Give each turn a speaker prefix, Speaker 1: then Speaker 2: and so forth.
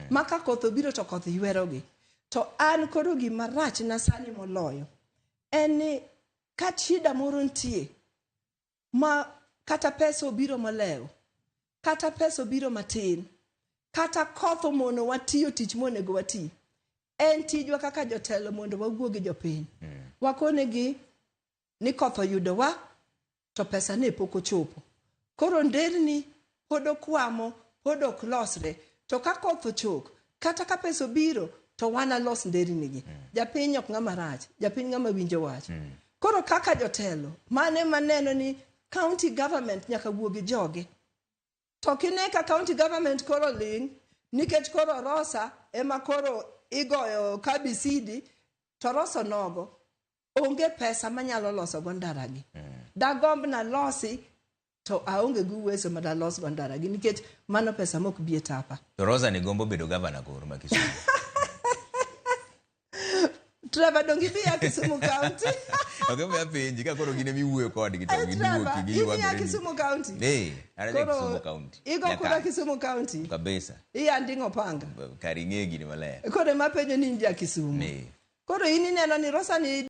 Speaker 1: Ma ka koth obiro to koth ywerogi. To an koro gima rach na sani moloyo en ni ka shida moro nitie ma kata pesa obiro molewo, kata pesa obiro matin, kata koth omonowa tiyo tich monego wati, en tijwa kaka jotelo mondo wawuo gi jopiny. Wakonegi ni koth oyudowa to pesa ne pok ochopo. Koro nderni pod okwamo, pod ok losre. To ka koth ochok, kata ka pesa obiro, to wanalos nderni gi. Japiny ok ng'ama rach, japiny ng'ama winjo wach. Koro kaka jotelo, mane maneno ni county government nyaka wuo gi joge. To kine ka county government koro ling', nikech koro Rosa ema koro igoyo kabisidi, to Rosa nogo onge pesa manyalo loso go ndaragi. Dagomb nalosi to aonge gi uwezo ma dalos go ndaragi nikech mano pesa mok bi e tapa.
Speaker 2: To Rosa ni gombo bedo gavana koro ma Kisumu.
Speaker 1: Trevor donge idhi ya Kisumu County?
Speaker 2: Ok ema apenji ka koro gin ema iwuoyo kodgi to
Speaker 1: Eh,
Speaker 2: giduoki
Speaker 1: Trevor, idhi ya
Speaker 2: giywagore ni.
Speaker 1: Kisumu County?
Speaker 2: Eh, an aja
Speaker 1: Koro
Speaker 2: Kisumu County.
Speaker 1: Igo kura
Speaker 2: Nyaka.
Speaker 1: Kisumu County?
Speaker 2: Kabisa.
Speaker 1: Iya nding'o panga.
Speaker 2: Kar ing'e gini maler.
Speaker 1: Koro ema apenjo ni in ja Kisumu.
Speaker 2: Eh.
Speaker 1: Koro in ineno ni Rosa ni